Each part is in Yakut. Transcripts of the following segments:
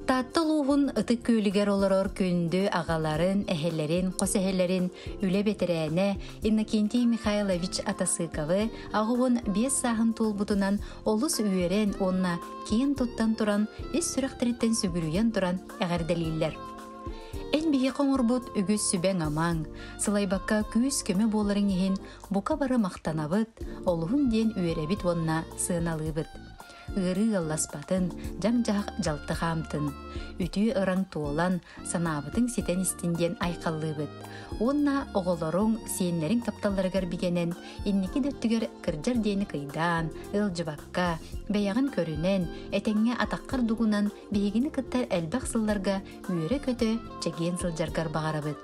Таатта улууһун Ытык Күөлүгэр олорор күндү аҕаларын, эһэлэрин, хос эһэлэрин үлэ бэтэрээнэ Иннокентий Михайлович Атасыковы 85 сааһын туолбутунан олус үөрэн уонна киэн туттан туран ис сүрэхтэриттэн сүгүрүйэн туран эҕэрдэлииллэр. Эн биһиэхэ оҥорбут үгүс сүбэҥ-амаҥ, сылайбакка күүс-көмө буоларыҥ иһин бука бары махтанабыт, олуһун диэн үөрэбит уонна сыаналыыбыт. Ыарыы ыалласпатын, дьаҥ-дьаһах дьалты хаамтын, үтүө ыраҥ туолан, санаабытыҥ ситэн истин диэн айхаллыыбыт. Уонна оҕолоруҥ, сиэннэриҥ тапталларыгар бигэнэн, инники да өттүгэр кырдьар диэни кыйдаан, ыалдьыбакка, бэйэҕин көрүнэн, этэҥҥэ атаххар дугунан биһигини кытта элбэх сылларга үөрэ-көтө, чэгиэн сылдьаргар баҕарабыт.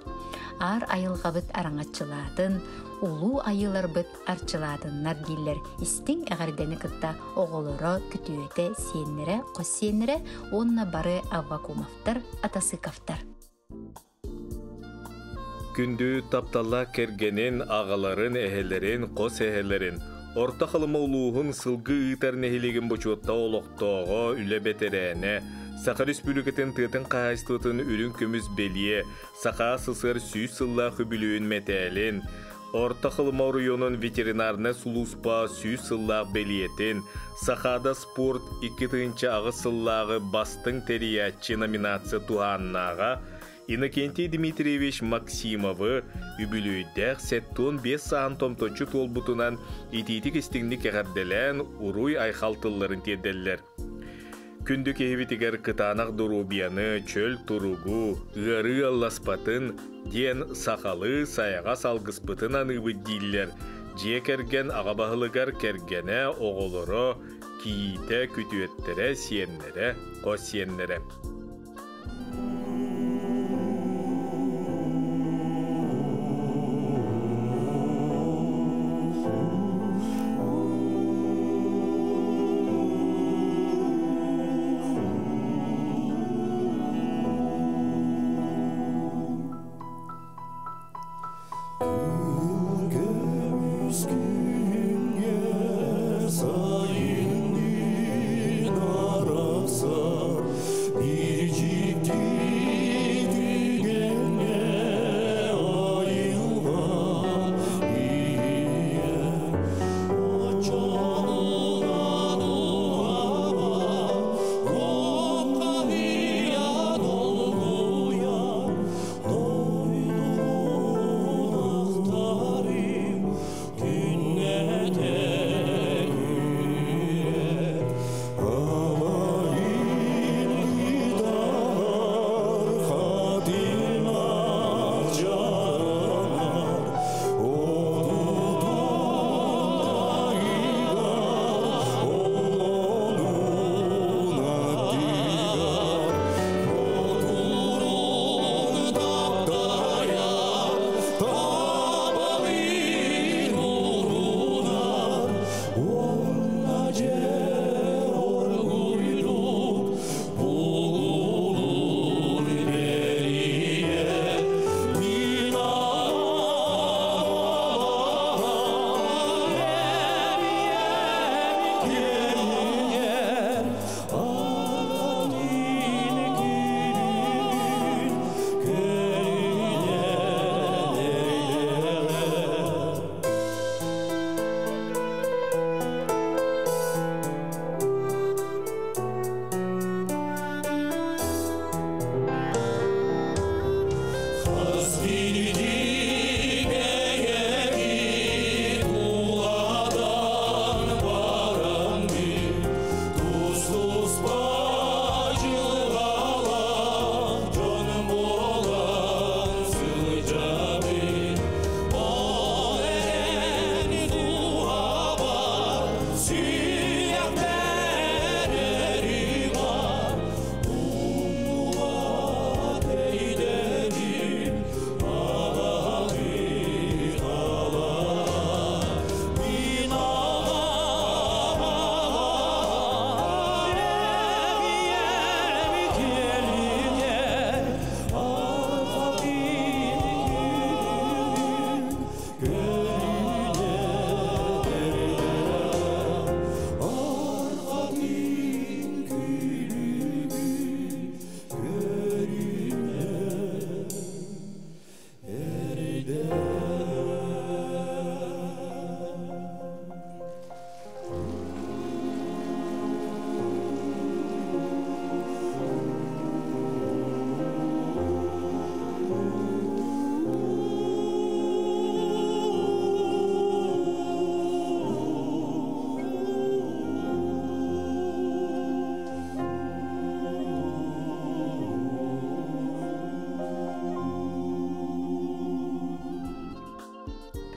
Аар айылҕабыт араҥаччылаатын, улуу айыыларбыт арчылаатыннар дииллэр истиҥ эҕэрдэни кытта оҕолоро, күтүөтэ, сиэннэрэ, хос сиэннэрэ уонна бары Аввакумовтар, Атасыковтар. Күндү тапталлаах кэргэнин, аҕаларын, эһэлэрин, хос эһэлэрин, Орто Халыма улууһун Сылгы Ыытар нэһилиэгин бочуоттаах олохтооҕо, үлэ бэтэрээнэ, Саха Республикатын тыатын хаһаайыстыбатын үрүҥ көмүс бэлиэ, Саха СССР 100 сыллаах үбүлүөйүн мэтээлин, Орто Халыма оройуонун ветеринарнай сулууспа 100 сыллаах бэлиэтин, Сахаада спорт 2008 сыллааҕы бастыҥ тэрийээччи номинация туһааннааҕа Иннокентий Дмитриевич Максимовы үбүлүөйдээх 75 сааһын томточчу туолбутунан итиитик-истиҥник эҕэрдэлээн уруй-айхал тылларын тиэрдэллэр. Күндү киһибитигэр кытаанах доруобуйаны, чөл туругу, ыарыы алласпатын диэн сахалыы сайаҕас алгыспытын аныыбыт дииллэр дьиэ кэргэн аҕа баһылыгар кэргэнэ, оҕолоро, кийиитэ, күтүөттэрэ, сиэннэрэ, хос сиэннэрэ. Көмүс күҥҥэ сайыннын арахсар.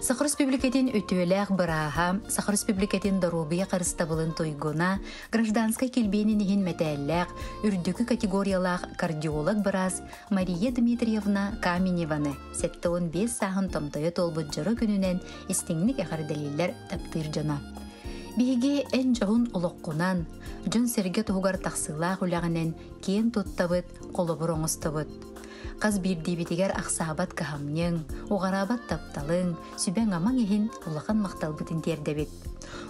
Саха Республикатын үтүөлээх бырааһа, Саха Республикатын доруобуйа харыстабылын туйгуна, гражданскай килбиэнин иһин мэтээллээх, үрдүкү категориялаах кардиолог быраас Мария Дмитриевна Каменеваны 75 сааһын томтойо туолбут дьоро күнүнэн истиҥник эҕэрдэлииллэр таптыыр дьоно. Биһиги эн дьоһун олоххунан, дьон-сэргэ туһугар тахсыылаах үлэҕинэн киэн туттабыт, холобур оҥостобут. Хас биирдиибитигэр ахсаабат кыһамньыҥ, уҕараабат тапталыҥ, сүбэҥ-амаҥ иһин улахан махталбытын тиэрдэбит.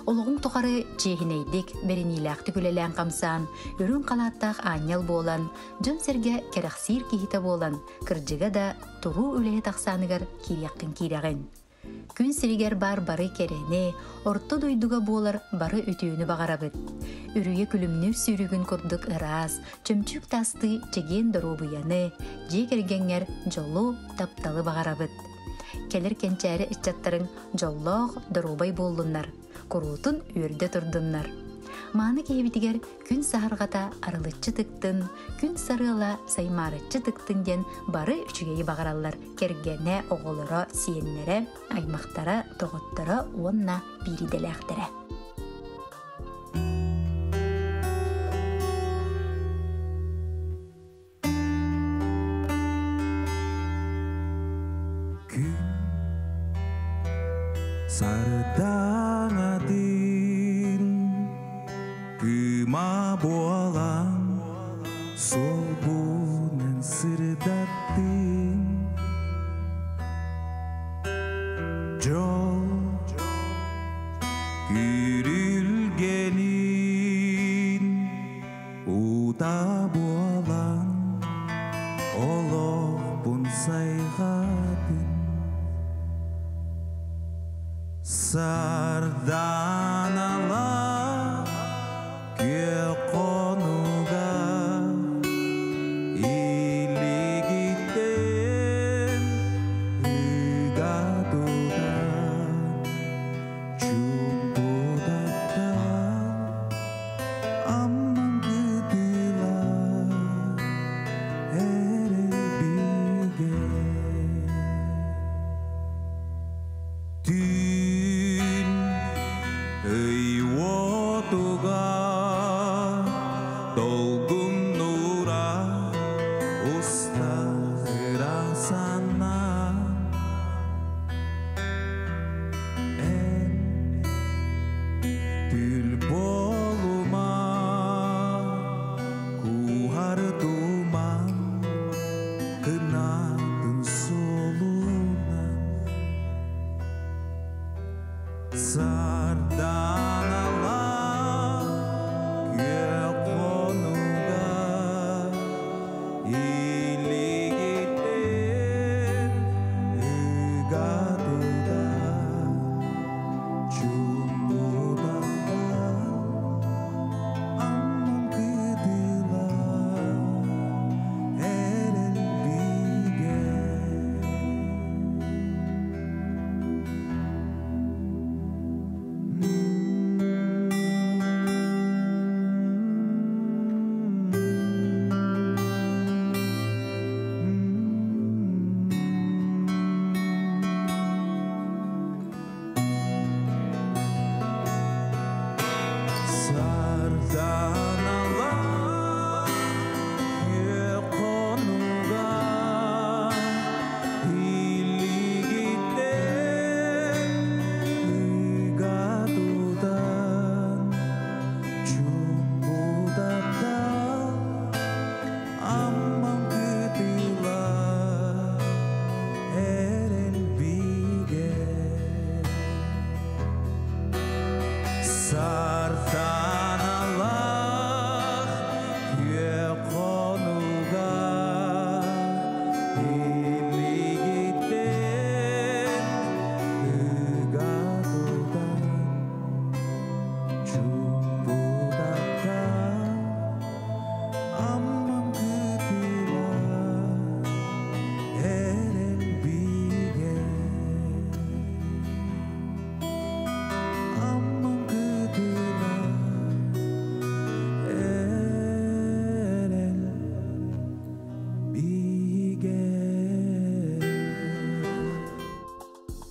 Олоҕуҥ тухары чиэһинэйдик, бэриниилээхтик үлэлээн-хамсаан, үрүҥ халааттаах аанньал буолан, дьон-сэргэ кэрэхсиир киһитэ буолан, кырдьыга да туруу үлэһит ахсааныгар киириэххин киирэҕин. Күн сиригэр баар бары кэрэни, орто дойдуга буолар бары үтүөнү баҕарабыт. Үрүйэ күлүмнүүр сүүрүгүн курдук ыраас, чөмчүүк таастыы чэгиэн доруобуйаны, дьиэ кэргэҥҥэр дьолу, тапталы баҕарабыт. Кэлэр кэнчээри ыччаттарыҥ дьоллоох, доруобай буоллуннар, куруутун үөрдэ турдуннар. Мааны киһибитигэр күн саһарҕата арылыччы тыктын, күн сарыала саймаарыччы тыктын диэн бары үчүгэйи баҕараллар кэргэнэ, оҕолоро, сиэннэрэ, аймахтара, доҕотторо уонна биир идэлээхтэрэ. Күн сардаҥатын кыыма буолан суолбунан сырдаттын Дьол күрүлгэнин Ута буолан олохпун сайҕатын Сарданалаах күөх хонуга Илигиттэн ыга тутан Чуумпутаттан Аммам кытыла эрэл бигэ Түүн ый уотугар долгуннура уста ырасана Эн Түл буолума, куһар туман кынатын суолунан Сарданалаах күөх хонуга илигиттэн ыга тутар Чуумпуталлар аммам кытыла эрэл бигэ.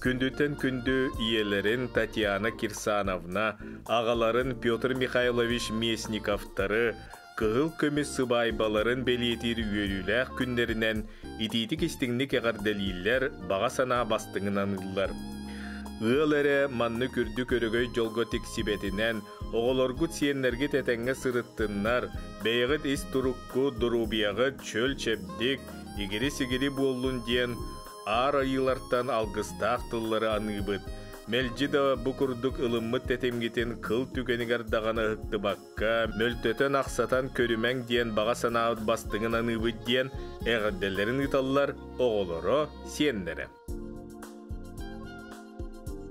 Күндүттэн күндү ийэлэрин Татьяна Кирсановна, аҕаларын Петр Михайлович Местниковтары кыһыл көмүс сыбаайбаларын бэлиэтиир үөрүүлээх күннэринэн итиитик-истиҥник эҕэрдэлииллэр, баҕа санаа бастыҥын аныыллар. Ыал эрэ маннык үрдүк өрөгөй дьолго тиксибэтинэн, оҕолоргут сиэннэргит этэҥҥэ сырыттыннар, бэйэҕит ис туруккут, доруобуйаҕыт чөл-чэбдик, игири-сигири буоллун диэн Аар айыылартан алгыстаах тыллары аныыбыт. Мэлдьи да бу курдук ылыммыт тэтимҥитин кыл түгэнигэр даҕаны ыһыктыбакка, мөлтөтөн-ахсатан көрүмэҥ диэн баҕа санаабыт бастыҥын аныыбыт диэн эҕэрдэлэрин ыыталлар оҕолоро, сиэннэрэ.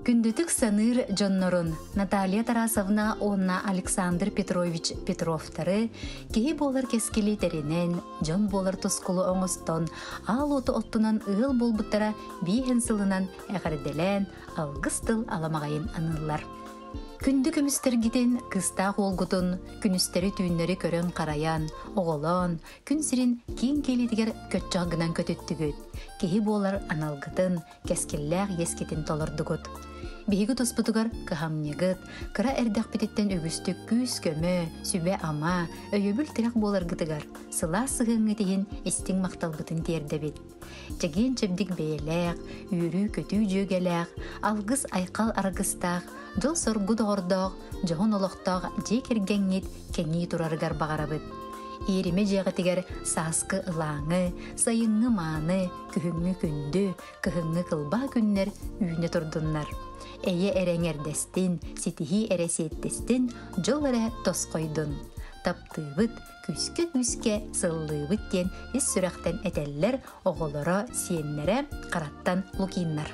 Күндүтүк саныыр дьоннорун Наталья Тарасовна уонна Александр Петрович Петровтары киһи буолар кэскили тэринэн, дьон буолар тускулу оҥостон, аал уоту оттунан ыал буолбуттара бииһин сылынан эҕэрдэлээн, алгыс тыл аламаҕайын аныыллар. Күндү көмүстэргитин, кыстаах уолгутун күнүстэри-түүннэри көрөн-харайан, оҕолоон, күн сирин киин киэлитигэр көччөх гынан көтүттүгүт. Киһи буолар аналгытын, кэскиллээх иэскитин толордугут. Биһиги туспутугар кыһамньыгыт, кыра эрдэхпититтэн үгүстүк күүс-көмө, сүбэ-ама, өйөбүл-тирэх буоларгытыгар сылаас сыһыаҥҥыт иһин истиҥ махталбытын тиэрдэбит. Чэгиэн-чэбдик бэйэлээх, үөрүү-көтүү дьүөгэлээх, алгыс-айхал аргыстаах, дьол-соргу доҕордоох, дьоһун олохтоох дьиэ кэргэҥҥит кэҥии турарыгар баҕарабыт. Иэримэ дьиэҕитигэр сааскы ылааҥы, сайыҥҥы мааны, күһүҥҥү күндү, кыһыҥҥы кылбаа күннэр үүнэ турдуннар. Эйэ эрэ эҥэрдэстин, ситиһии эрэ сиэттэстин, дьол эрэ тосхойдун. Таптыыбыт, күүскэ-күүскэ сыллыыбыт диэн ис сүрэхтэн этэллэр оҕолоро, сиэннэрэ Хараттан Лукиннар.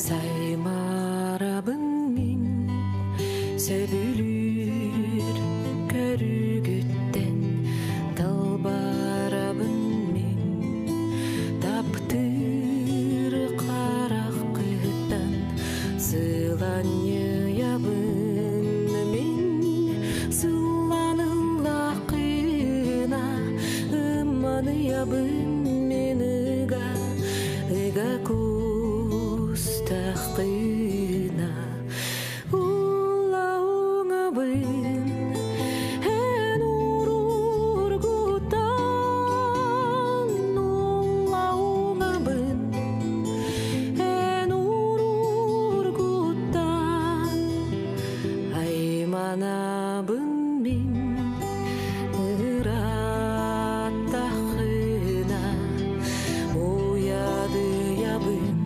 Саймарабын мин сөбүлүүр көрүгүттэн талбарабын мин таптыыр хараххыттан сыланньыйабын мин сылланыллаххына ымманыйабын мин ыга ыга кустаххына улауҥабын эн уруургутан улауҥабын эн уруургутан айманабын мин ырааттаххына уйадыйабын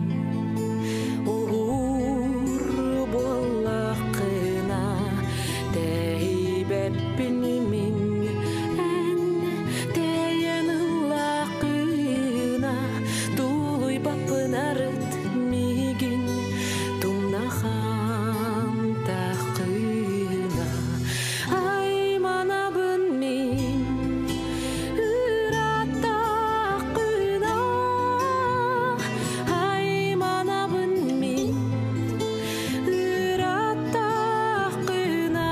уһуур буоллаххына тэйбэппин мин эн тэйэн ыллаххына тулуйбаппын арыт миигин тумнахан таххына айманабын мин ырааттаххына айманабын мин ырааттаххына.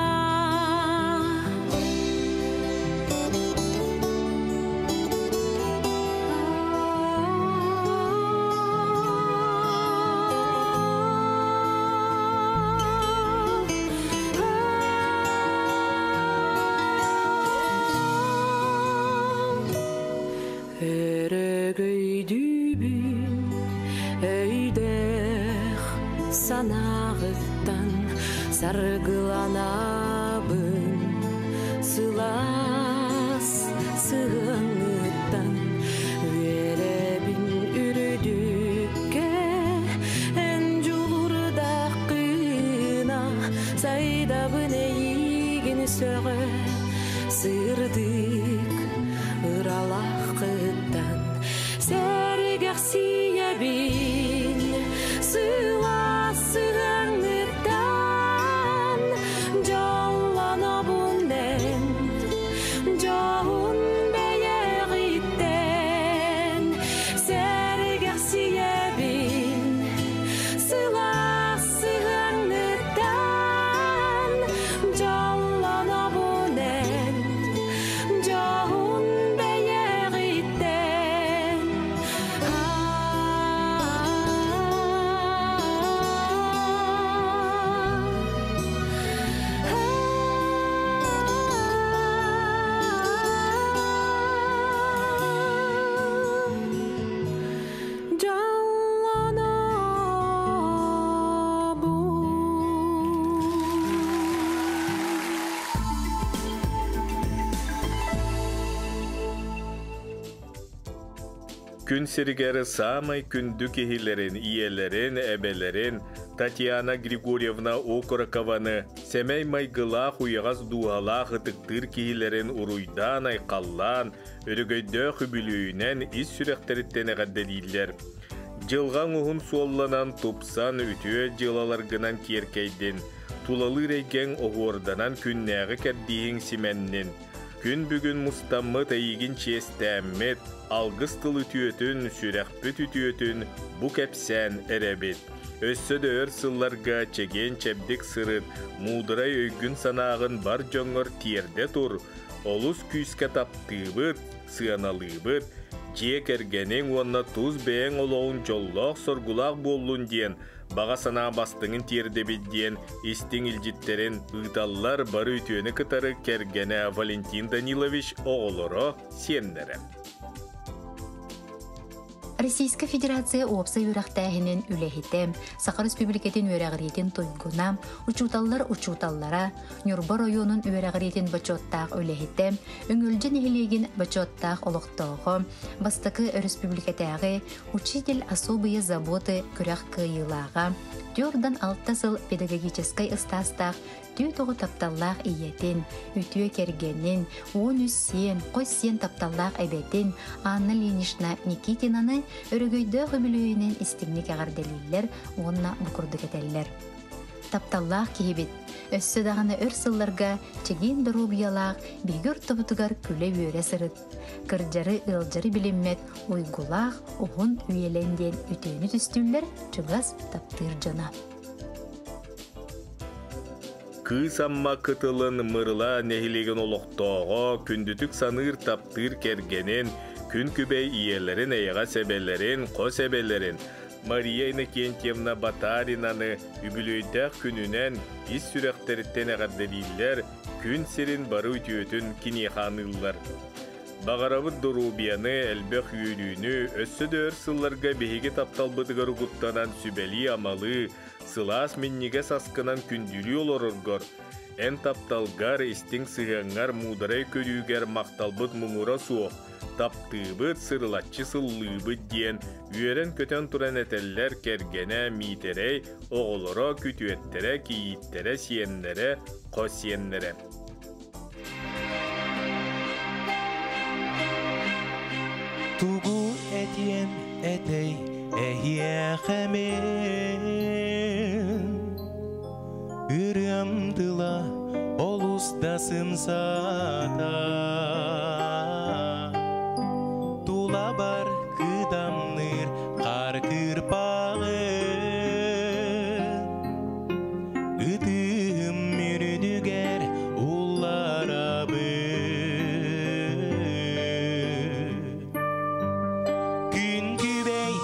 Өрөгөйдүүбүн өйдөөх санааҕыттан саргыланабын сылаас сыһыаҥҥыттан үөрэбин үрдүккэ эн дьулурдаххына сайдабын эйиигин сөҕө сырдык ыралааххыттан сэргэхсийэбин сылаас сыһыаҥҥыттан дьоллонобун эн дьоһун бэйэҕиттэн сэргэхсийэбин сылаас сыһыаҥҥыттан дьоллонобун. Күн сиригэр саамай күндү киһилэрин, ийэлэрин, эбэлэрин Татьяна Григорьевна Окорокованы сэмэй майгылаах уйаҕас дууһалаах ытыктыыр киһилэрин уруйдаан-айхаллаан, өрөгөйдөөх үбүлүөйүнэн ис сүрэхтэриттэн эҕэрдэлииллэр. Дьылҕаҥ уһун суолланан, тупсан, үтүө дьыалаларгынан киэркэйдин, тулалыыр эйгэҥ оһуорданан күннээҕи кэрдииһиҥ симэннин. Күн бүгүн мустаммыт эйигин чиэстээммит, алгыс тыл үтүөтүн, сүрэхпит үтүөтүн бу кэпсээн эрэбит. Өссө да өр сылларга чэгиэн-чэбдик сырыт, муударай өйгүн-санааҕын бар дьоҥҥор тиэрдэ тур, олус күүскэ таптыыбыт, сыаналыыбыт, дьиэ кэргэниҥ уонна тус бэйэҥ олоҕуҥ дьоллоох-соргулаах буоллун диэн баҕа санаа бастыҥын тиэрдэбит диэн истиҥ илдьиттэрин ыыталлар бары үтүөнү кытары кэргэнэ Валентин Данилович оҕолоро, сиэннэрэ. Российскай Федерация уопсай үөрэхтээһинин үлэһитэ, Саха Республикатын үөрэҕириитин туйгуна, учууталлар учууталлара, Ньурба оройуонун үөрэҕириитин бочуоттаах үлэһитэ, Өҥөлдьө нэһилиэгин бочуоттаах олохтооҕо, бастакы өрөспүүбүлүкэтээҕи Учитель особые заботы күрэх кыайыылааҕа, 46 сыл педагогическай ыстаастаах түөрт оҕо тапталлаах ийэтин, үтүө кэргэнин, 13 сиэн, хос сиэн тапталлаах эбэтин Анна Ильинична Никитинаны өрөгөйдөөх үбүлүөйүнэн истиҥник эҕэрдэлииллэр уонна бу курдук этэллэр. Тапталлаах киһибит, өссө даҕаны өр сылларга чэгиэн доруобуйалаах биһиги ортобутугар күлэ-үөрэ сырыт. Кырдьары, ыалдьары билиммэт уйгулаах, уһун үйэлэн диэн үтүөнү түстүүллэр чугас таптыыр дьоно. Кыыс Амма кытылын Мырыла нэһилиэгин олохтооҕо, күндүтүк саныыр таптыыр кэргэнин, күн күбэй ийэлэрин эйэҕэс эбэлэрин, хос эбэлэрин Мария Иннокентьевна Батаринаны үбүлүөйдээх күнүнэн ис сүрэхтэриттэн эҕэрдэлииллэр, күн сирин бары үтүөтүн киниэхэ аныыллар. Баҕарабыт доруобуйаны, элбэх үөрүүнү, өссө да өр сылларга биһиги тапталбытыгар угуттанан сүбэлии-амалыы, сылаас минньигэс аскынан күндүлүү олороргор, эн тапталгар, истиҥ сыһыаҥҥар, муударай көрүүгэр махталбыт муҥура суох, таптыыбыт, сырылаччы сыллыыбыт диэн үөрэн-көтөн туран этэллэр кэргэнэ Миитэрэй, оҕолоро, күтүөттэрэ, кийииттэрэ, сиэннэрэ, хос сиэннэрэ. Тугу этиэм этэй эһиэхэ мин Ырыам тыла олус да сымсата Тулабар кыдамныыр хаар кыырпаҕын Ытыым мүрүнүгэр улларабын Күн күбэй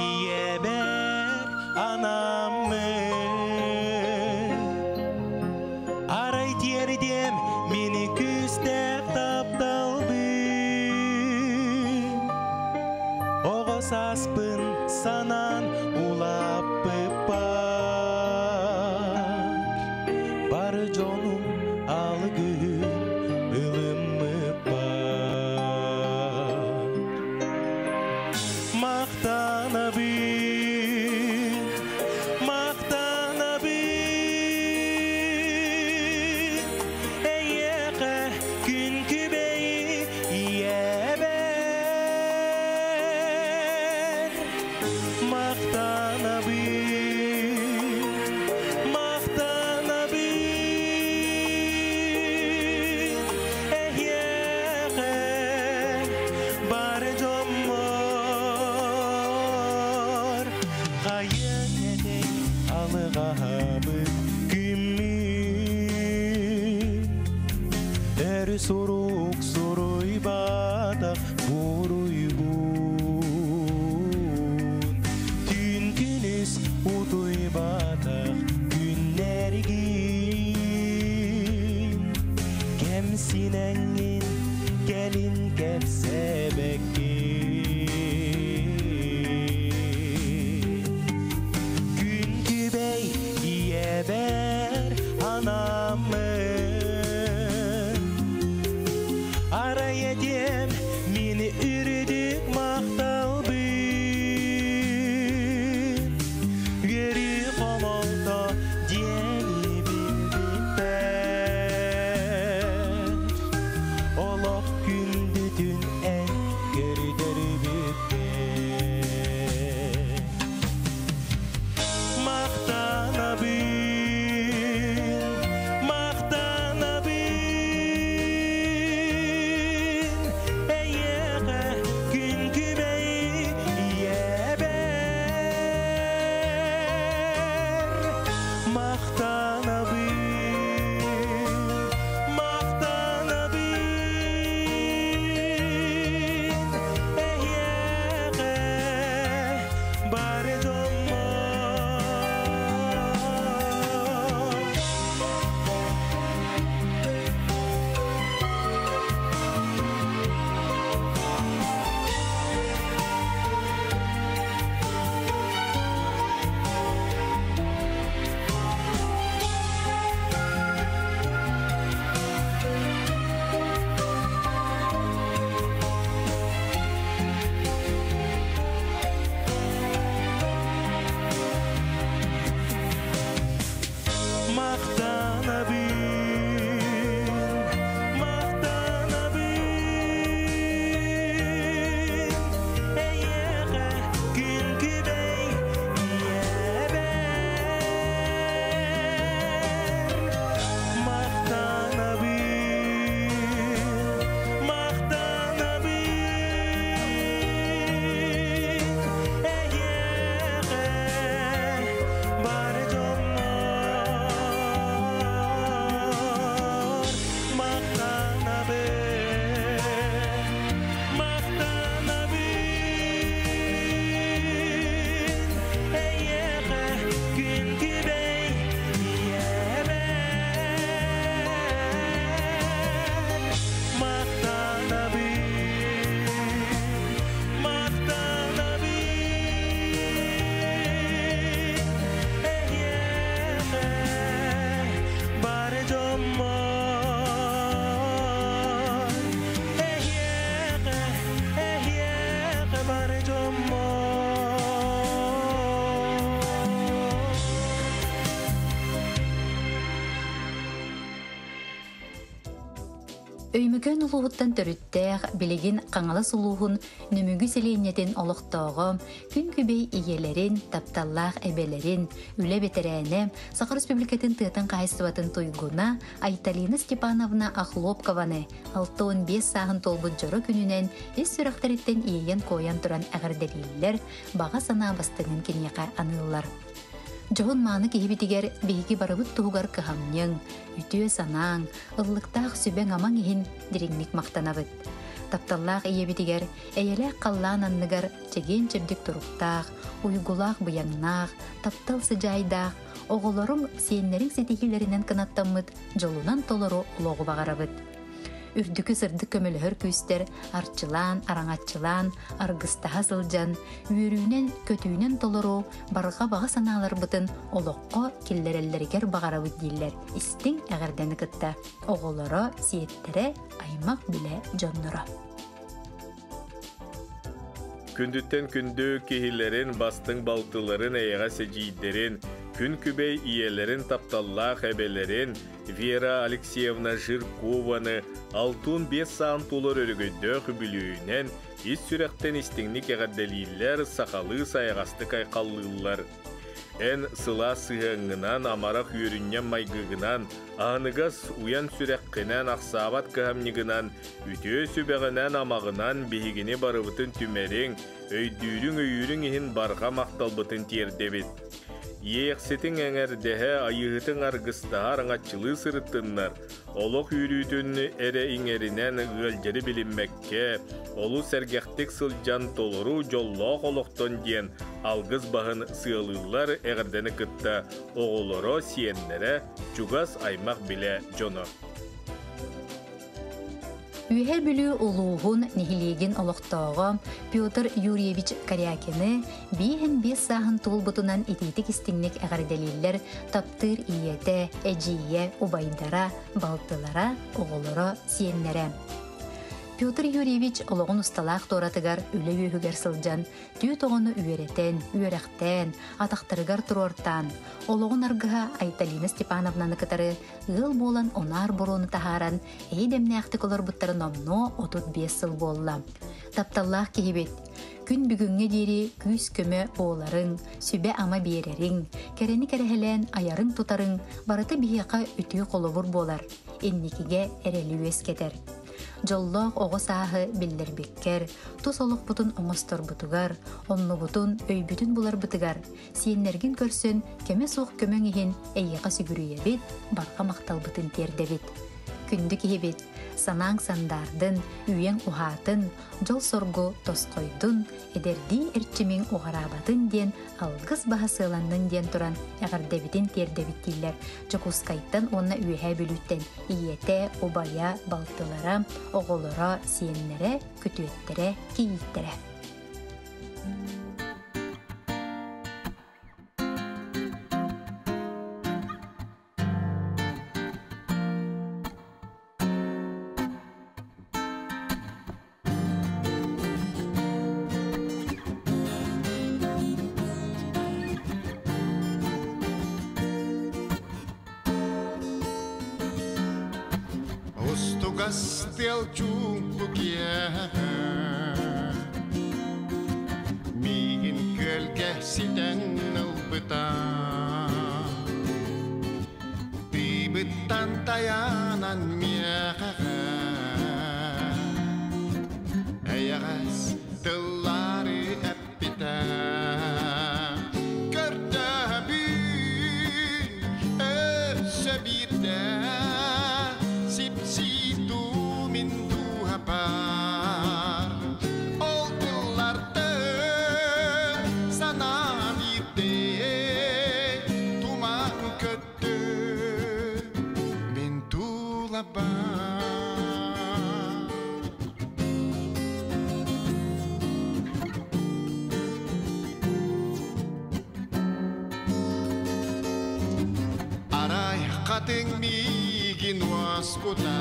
ийэбэр анаммын Арай тиэрдиэм мини күүстээх тапталбын Оҕо сааспын санаан улааппыппар Бары дьонум алгыһын ылыммыппар Махтанабын, махтанабын Эйиэхэ күн күбэй ийэбэр Махтанабын, махтанабын Эйиэхэ бар дьоммор Хайыаҥ этэй алыҕаһабыт күммүт Өр сурук суруйбатах буруйбун Түүн күнүс утуйбатах күннэргин Кэмсинэҥҥин кэлин кэпсээбэккин. Өймөкөөн улууһуттан төрүттээх, билигин Хаҥалас улууһун Нөмүгү сэлиэнньэтин олохтооҕо, күн күбэй ийэлэрин, тапталлаах эбэлэрин, үлэ бэтэрээнэ, Саха Республикатын тыатын хаһаайыстыбатын туйгуна Айталина Степановна Охлопкованы 65 сааһын туолбут дьоро күнүнэн ис сүрэхтэриттэн иэйэн-куойан туран эҕэрдэлииллэр, баҕа санаа бастыҥын киниэхэ аныыллар. Дьоһун-мааны киһибитигэр биһиги барыбыт туһугар кыһамньыҥ, үтүө санааҥ, ыллыктаах сүбэҥ-амаҥ иһин дириҥник махтанабыт. Тапталлаах ийэбитигэр эйэлээх халлаан анныгар чэгиэн-чэбдик туруктаах, уйгулаах-быйаҥнаах, таптал сыдьаайдаах, оҕолоруҥ, сиэннэриҥ ситиһиилэринэн кынаттаммыт дьолунан толору олоҕу баҕарабыт. Үрдүкү сырдык көмөлөһөр күүстэр арчылаан, араҥаччылаан, аргыстаһа сылдьан, үөрүүнэн, көтүүнэн толору барҕа баҕа санааларбытын олоххо киллэрэллэригэр баҕарабыт дииллэр истиҥ эҕэрдэни кытта оҕолоро, сиэттэрэ, аймах-билэ дьонноро. Күндүттэн күндү киһилэрин, бастыҥ балтыларын, эйэҕэс эдьиийдэрин, күн күбэй ийэлэрин, тапталлаах эбэлэрин Вера Алексеевна Жиркованы 65 саан тулар өрөгөйдөөх үбүлүөйүнэн ис сүрэхтэн истиҥник эҕэрдэлииллэр, сахалыы сайаҕастык айхаллыыллар. Эн сылаас сыһыаҥҥынан, амарах үөрүнньэҥ майгыгынан, аһыныгас уйан сүрэххинэн, ахсаабат кыһамньыгынан, үтүө сүбэҕинэн-амаҕынан биһигини барыбытын түмэриҥ, өйдүүрүҥ-өйүүрүҥ иһин барҕа махталбытын тиэрдэбит. Иэйэхситиҥ эҥэрдэһэ, айыыһытыҥ аргыстаһа араҥаччылыы сырыттыннар, олох үөрүүтүн эрэ иҥэринэн ыалдьары билиммэккэ, олус сэргэхтик сылдьан толору дьоллоох олохтон диэн алгыс баһын сыалыыллар эҕэрдэни кытта оҕолоро, сиэннэрэ, чугас аймах билэ дьоно. Үөһээ Бүлүү улууһун нэһилиэгин олохтооҕо Петр Юрьевич Корякины 55 сааһын туолбутунан итиитик-истиҥник эҕэрдэлииллэр таптыыр ийэтэ, эдьиийэ, убайдара, балтылара, оҕолоро, сиэннэрэ. Петр Юрьевич олоҕун усталаах туоратыгар үлэ үөһүгэр сылдьан түүт оҕону үөрэтэн, үөрэхтээн, атахтарыгар туруортаан, олоҕун аргыһа Айталина Степановнаны кытары ыал буолан унаар буруону таһааран, эйэ-дэмнээхтик олорбуттара номнуо 35 сыл буолла. Тапталлаах киһибит, күн бүгүҥҥэ диэри күүс-көмө буоларыҥ, сүбэ-ама биэрэриҥ, кэрэни кэрэһэлээн айарыҥ-тутарыҥ барыта биһиэхэ үтүө холобур буолар, инникигэ эрэли үөскэтэр. Дьоллоох оҕо сааһы биллэрбиккэр, тус олохпутун оҥосторбутугар, оннубутун, өйбүтүн буларбытыгар, сиэннэргин көрсөн кэмэ суох көмөҥ иһин эйиэхэ сүгүрүйэбит, барҕа махталбытын тиэрдэбит. Күндү киһибит, санааҥ сандаардын, үйэҥ уһаатын, дьол-соргу тосхойдун, эдэрдии эрчимиҥ уҕараабатын диэн алгыс баһа сыаланнын диэн туран эҕэрдэбитин тиэрдэбит дииллэр Дьокуускайтан уонна Үөһээ Бүлүүттэн ийэтэ, убайа, балтылара, оҕолоро, сиэннэрэ, күтүөттэрэ, кийииттэрэ. Устугас тыал чуумпу киэһэ Миигин күөлгэ ситэн ылбыта Тыыбыттан тайаанан миэхэ Эйэҕэс тыллары эппитэ Көрдөһөбүн өссө биирдэ Сипсии дуу мин дууһабар Ол тыллартан санаам биирдэ Туман көттө мин тулабар Арай хатыҥ миигин уоскута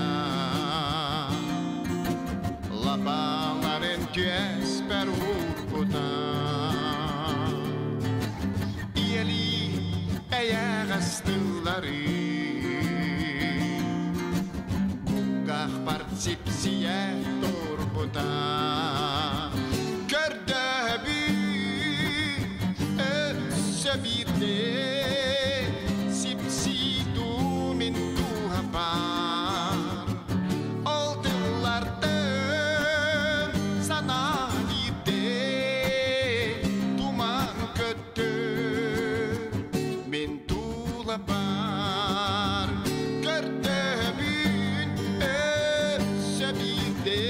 Лапаларын түөспэр уурбута Ийэлии эйэҕэс тыллары Кулгаахпар Сипсийэ турбута Көрдөһөбүн өссө биирдэ Сипсии дуу мин дууһабар Ол тыллартан санаа биирдэ Туман көттө мин тулабар Көрдөһөбүн өссө биирдэ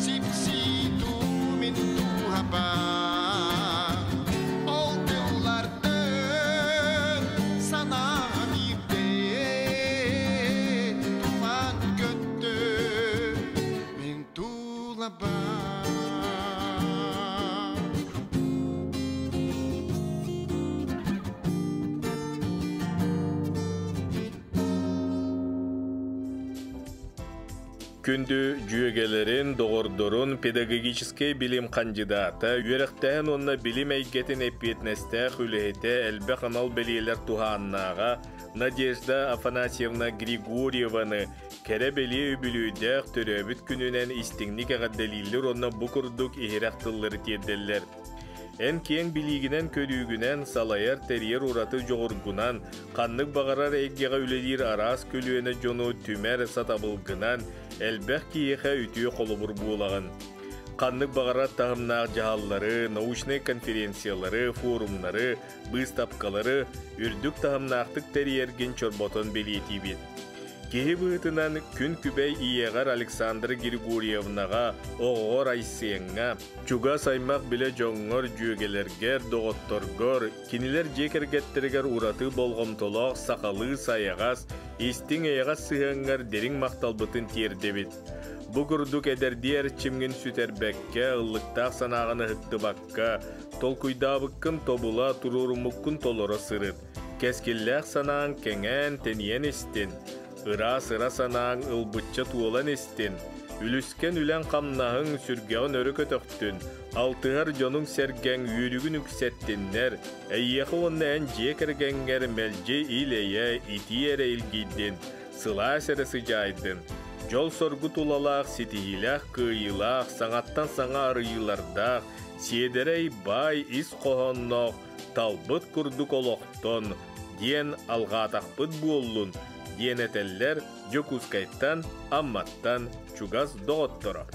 Сипсии дуу мин дууһабар Ол тыллартан санаа биирдэ Туман көттө мин тулабар. Күндү дьүөгэлэрин, доҕордорун, педагогическай билим хандьыдаата, үөрэхтээһин уонна билим эйгэтин эппиэтинэстээх үлэһитэ, элбэх анал бэлиэлэр туһааннааҕа Надежда Афанасьевна Григорьеваны кэрэ бэлиэ үбүлүөйдээх төрөөбүт күнүнэн истиҥник эҕэрдэлииллэр уонна бу курдук иһирэх тыллары тиэрдэллэр. Эн киэҥ билиигинэн-көрүүгүнэн, салайар, тэрийэр ураты дьоҕургунан, ханнык баҕарар эйгэҕэ үлэлиир араас көлүөнэ дьону түмэр сатабылгынан элбэх киһиэхэ үтүө холобур буолаҕын. Ханнык баҕарар таһымнаах дьаһаллары, научнай конференциялары, форумнары, быыстапкалары үрдүк таһымнаахтык тэрийэргин чорботон бэлиэтиибит. Киһи быһыытынан күн күбэй ийэҕэр Александра Григорьевнаҕа, оҕоҕор Айсеҥҥа, чугас аймах билэ дьоҥҥор, дьүөгэлэргэр, доҕотторгор, кинилэр дьиэ кэргэттэригэр ураты болҕомтолоох сахалыы сайаҕас, истиҥ эйэҕэс сыһыаҥҥар дириҥ махталбытын тиэрдэбит. Бу курдук эдэрдии эрчимҥин сүтэрбэккэ, ыллыктаах санааҕын ыһыктыбакка, толкуйдаабыккын тобула, туруоруммуккун толоро сырыт. Кэскиллээх санааҥ кэҥээн, тэнийэн истин, ыраас ыра санааҥ ылбычча туолан истин, үлүскэн үлэҥ-хамнаһыҥ сүргэҕин өрө көтөхтүн, алтыһар дьонуҥ-сэргэҥ үөрүүгүн үксэттиннэр, эйиэхэ уонна эн дьиэ кэргэҥҥэр мэлдьи ил-эйэ, итии эрэ илгийдин, сылаас эрэ сыдьаайдын, дьол-соргу тулалаах, ситиһиилээх, кыайыылаах, саҥаттан саҥа арыйыылардаах, сиэдэрэй, баай ис хоһоонноох, талбыт курдук олохтон, диэн алҕаатахпыт буоллун, диэн этэллэр Дьокуускайтан, Амматтан чугас доҕотторо.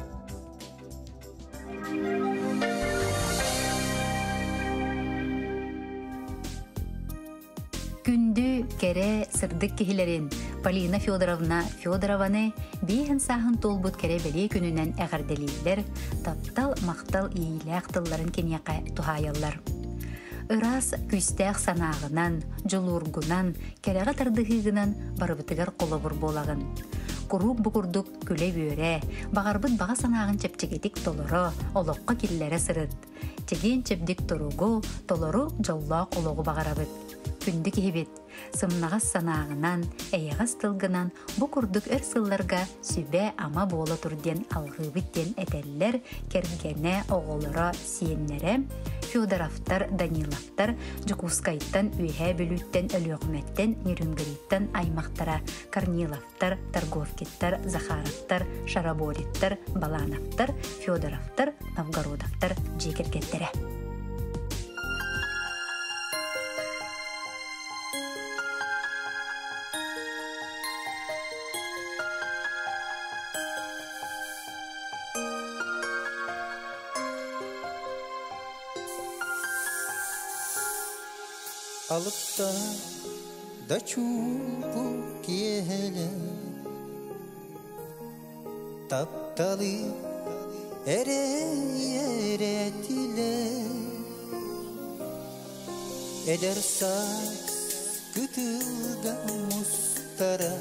Күндү, кэрэ, сырдык киһилэрин Полина Федоровна Федорованы биэһин сааһын туолбут кэрэ бэлиэ күнүнэн эҕэрдэлииллэр, таптал, махтал иэйиилээх тылларын киниэхэ туһаайаллар. Ыраас, күүстээх санааҕынан, дьулуургунан, кэрэҕэ тардыһыыгынан барыбытыгар холобур буолаҕын. Куруук бу курдук күлэ-үөрэ, баҕарбыт баҕа санааҕын чэпчэкитик толоро, олоххо киллэрэ сырыт. Чэгиэн-чэбдик туругу, толору дьоллоох олоҕу баҕарабыт. Күндү киһибит, сымнаҕас санааҕынан, эйэҕэс тылгынан бу курдук өр сылларга сүбэ-ама буола тур диэн алҕыыбыт диэн этэллэр кэргэнэ, оҕолоро, сиэннэрэ Федоровтар, Даниловтар Дьокуускайтан, Үөһээ Бүлүүттэн, Өлүөхүмэттэн, Нерюнгриттан аймахтара Корниловтар, Торговкиттар, Захаровтар, Шарабориттар, Балановтар, Федоровтар, Новгородовтар дьиэ кэргэттэрэ. Алыпта да чуумпу киэһэлэ Тапталы эрэй-эрэтилэр Эдэр саас кытылга мустара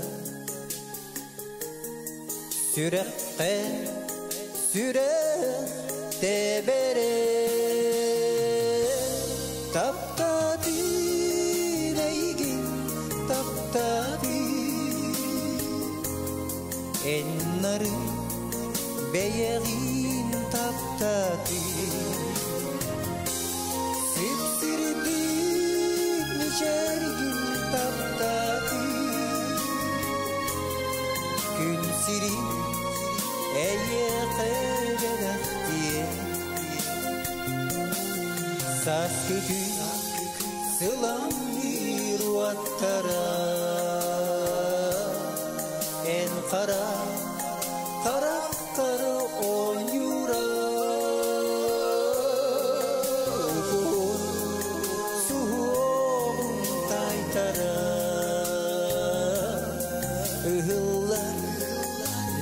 Сүрэххэ сүрэх тэбэрэ Таптаатын эйигин таптаатын Эн нарын бэйэҕин таптаатын Сипсирдик мичээргин таптаатын Күн бэлэхтиэ Сааскы күн сыламныыр уоттара Эн хара харахтары оонньуура Уһун суһуоҕун таайтара Ыһыллар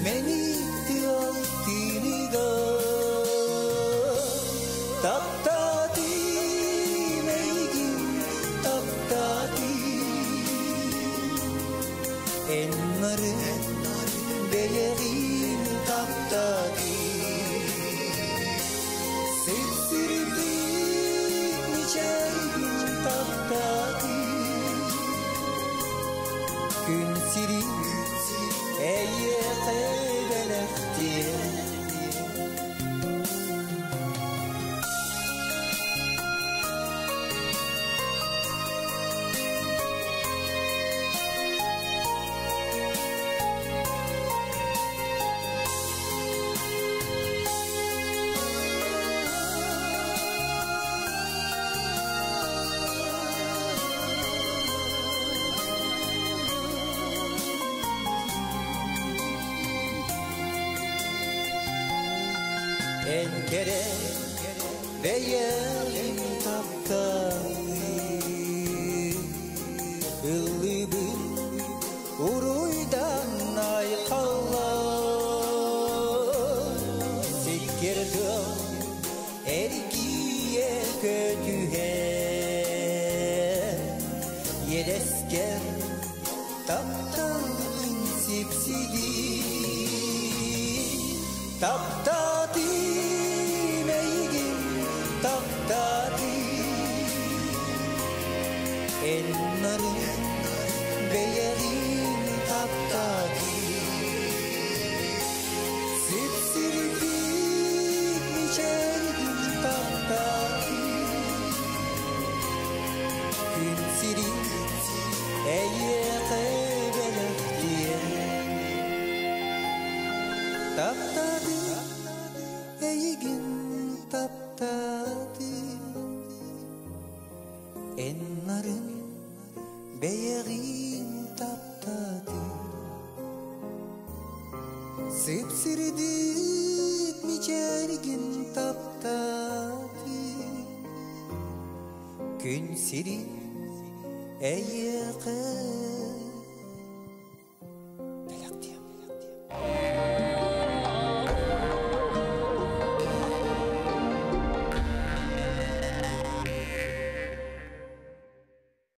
мэник тыал тыыныгар Таптаатым эйигин, таптаатым Эн нарын бэйэҕин таптаатым Сипсирдик мичээргин таптаатым Күн сирин эйиэхэ бэлэхтиэм Эн кэрэ бэйэҕин таптаатым Ыллыыбын уруйдан айхаллаан Сиккиэр тыал эргийэ көтүһэн Иэдэскэр тапталгын сипсигин Таптаатым эйигин, таптаатым Эн нарын бэйэҕин таптаатым Сипсирдик мичээргин таптаатым Күн сирин эйиэхэ бэлэхтиэм Таптаатым эйигин, таптаатым Эн нарын бэйэҕин таптаатым Сипсирдик мичээргин таптаатым Күн сирин эйиэхэ